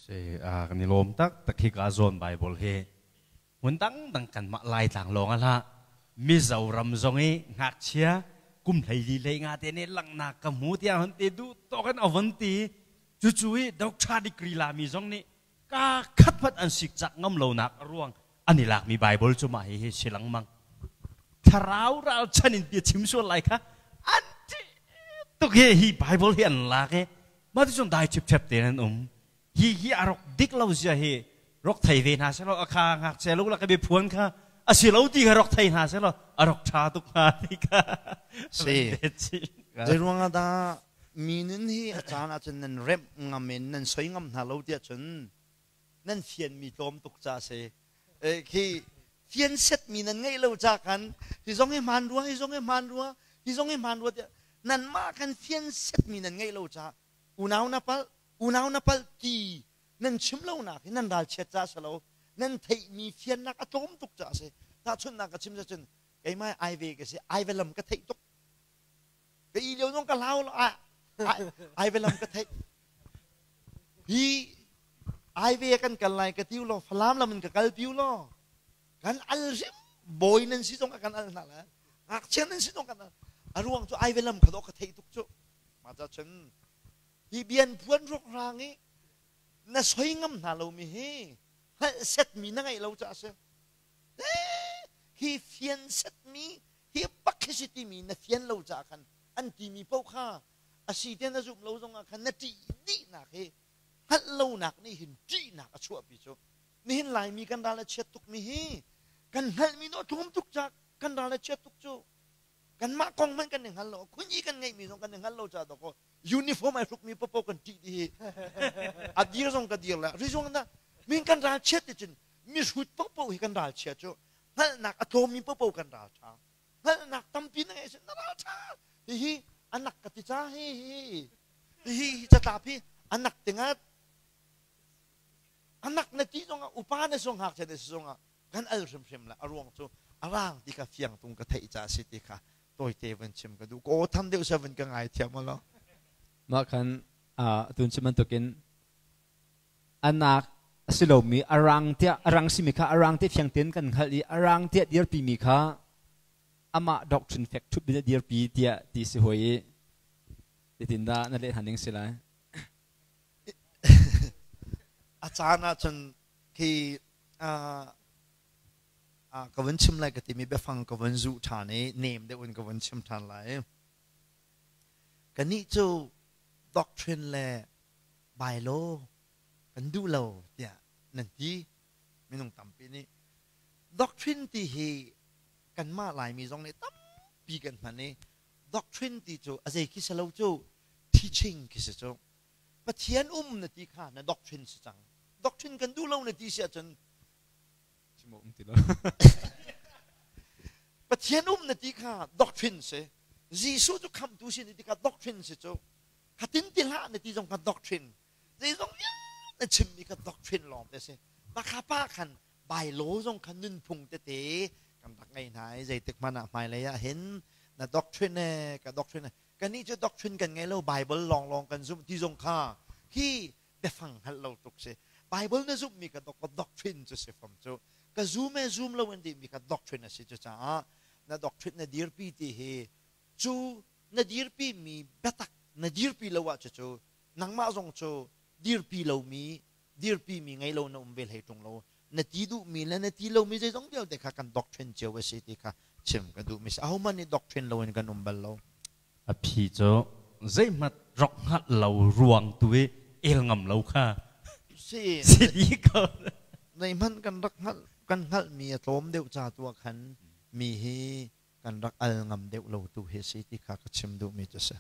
Si kan i lawm tak tak hi ka zawn Bible hi hmun dangdang kanmah Laitlang lawng ah hlah Mizoram zong i ngakchia kum 14 hlei nga te nih langhnak ka hmu tiah hon ti duh tawk in a von ti. Cucu i doctor degree lami zong nih ka khat hmanh an sikcak ngam lonak a ruang an i lakmi Bible cu mah hihi si lengmang. Thlarau ralchan in bia chim sual lai kha an ṭih tuk hi hi Bible hi an lak i mah ti cun dai ṭhipṭhep tein an um. Hi hi a rok dik lo zia hi rok thei ve hna selaw a kha ngakchia lu la ka biaphuan kha a si lo ti kha rok thei hna selaw a rok ṭha tuk hnga ti kha. Si. Zei ruangah dah mi nun hi a caan ahcun nan remh ngam in nan soi ngam hna lo tiah cun nan fianmi tlawm tuk ca si. Khi fian setmi nan ngeih lo ca khan hi zong hi hmaan rua, hi zong hi hmaan rua, hi zong hi hmaan rua tiah nanmah khan fian setmi nan ngeih lo ca unau na palh, unau na palh ti nan chim lonak hi nan ralchiat ca si lo, nan theihmi fiannak a tlawm tuk ca si. Tahchunhnak ka chim cun keimah ai ve ka si, ai ve lam ka theih tuk. Ka i lio zong ka hlau lo, ai ve lam ka theih. Hi ai ve kan kal lai ka tiu lo, Falam lam in ka kal piu lo. Kan al hrim bawi nan si zong ka kan al hna la. Ngakchia nan si zong kan al. A ruang cu ai ve lam kha do ka theih tuk cu. Mah ca cun hi bian puan ruk rang i na soi ngam hna lomi hi hngalh setmi na ngeih lo caah a si. Hi fian setmi hi bak hi si timi na fian lo caah khan an timi paoh kha a si te na zumh lo zongah khan na ṭih dihnak hi hngalh lonak nih hin ṭihnak a chuahpi cu. Nihin Laimi kan ral a chiat tukmi hi kan hngalhmi dawh tlawm tuk ca kan ral a chiat tuk cu. Kanmah kong hmanh kan i hngal lo, khunyi kan ngeihmi zong kan i hngal lo caah dawkaw uniform ai hrukmi popo kan ṭih dih hi. A dir zong ka dir le rizung na min kan ral chiat ti cun mihrut popo hi kan ral chia cu. Hngalhnak a tlawmmi popo kan ral ṭha, hngalhnak tampi na ngeih na ral ṭha. Hihi anak ka ti ca hi hi hi catlap hi anak tingat anak na ti zongah upa na sung ngakchia na si zongah kan al hrimhrim la. A ruang cu a rang ti kha fiang tung ka theih ca si ti kha tawite van chim ka duh. Ka aw tham deuh sa van ka ngai thiam lo. Mah khan tun chim bantukin anak a si lomi a rang tiah a rang simi kha a rang te fiang tein kan hngalh i a rang tiah dirpi mi kha amah doctrine fek ṭhup in a dirpi tiah ti si hoi i zeitindah na leh hna ning si lai? A caan ahcun khi ka vun chim lai ka timi biafang ka vun zuh ṭhan i nem deuh in ka vun chim ṭhan lai. Kannih cu doctrine le bylaw kan duh lo tiah nan ti. Minung tampi nih doctrine ti hi kanmah Laimi zong nih tampi kan hman i doctrine ti cu a zei khi si lo cu, teaching khi si cu. Pathian um na ti kha na doctrine si cang. Doctrine kan duh lo na ti si ahcun chim awk um ti lo. Pathian um na ti kha doctrine si. Jesuh cu khamhtu si na ti kha doctrine si cu. Khatin ti hlah na ti zong kha doctrine. Zeizong vialte chimmi kha doctrine lawng te si. Makha pa khan bylaw zong kha nunphung tete kan rak ngei hna i zeitik hmanh ah hmailei ah hin na doctrine e ka doctrine e kannih cu doctrine kan ngei lo, Bible lawnglawng kan zumh ti zong kha khi biafang hngalh lo tuk si. Bible na zumhmi kha doctrine cu si fam cu. Ka zum e zum lo an timi kha doctrine a si. Cucaah na doctrine na dirpi ti hi cu na dirpi mi biatak na dirpi lo ah cucu nangmah zong cu dirpi lomi dirpi mi ngei lo na um ve hlei ṭung lo. Na ti duhmi le na ti lomi zeizong vialte kha kan doctrine cio a si ti kha chim ka duhmi si. Ahohmanh nih doctrine loin kan um bal lo. A phi cu zeihmanh rak hngalh lo ruang tu i el ngam lo kha si si dih ko. Zeihmanh kan rak hngalh kan hngalhmi a tlawm deuh ca tu ah khan mi hi kan rak al ngam deuh lo tu hi si ti kha ka chim duhmi cu si.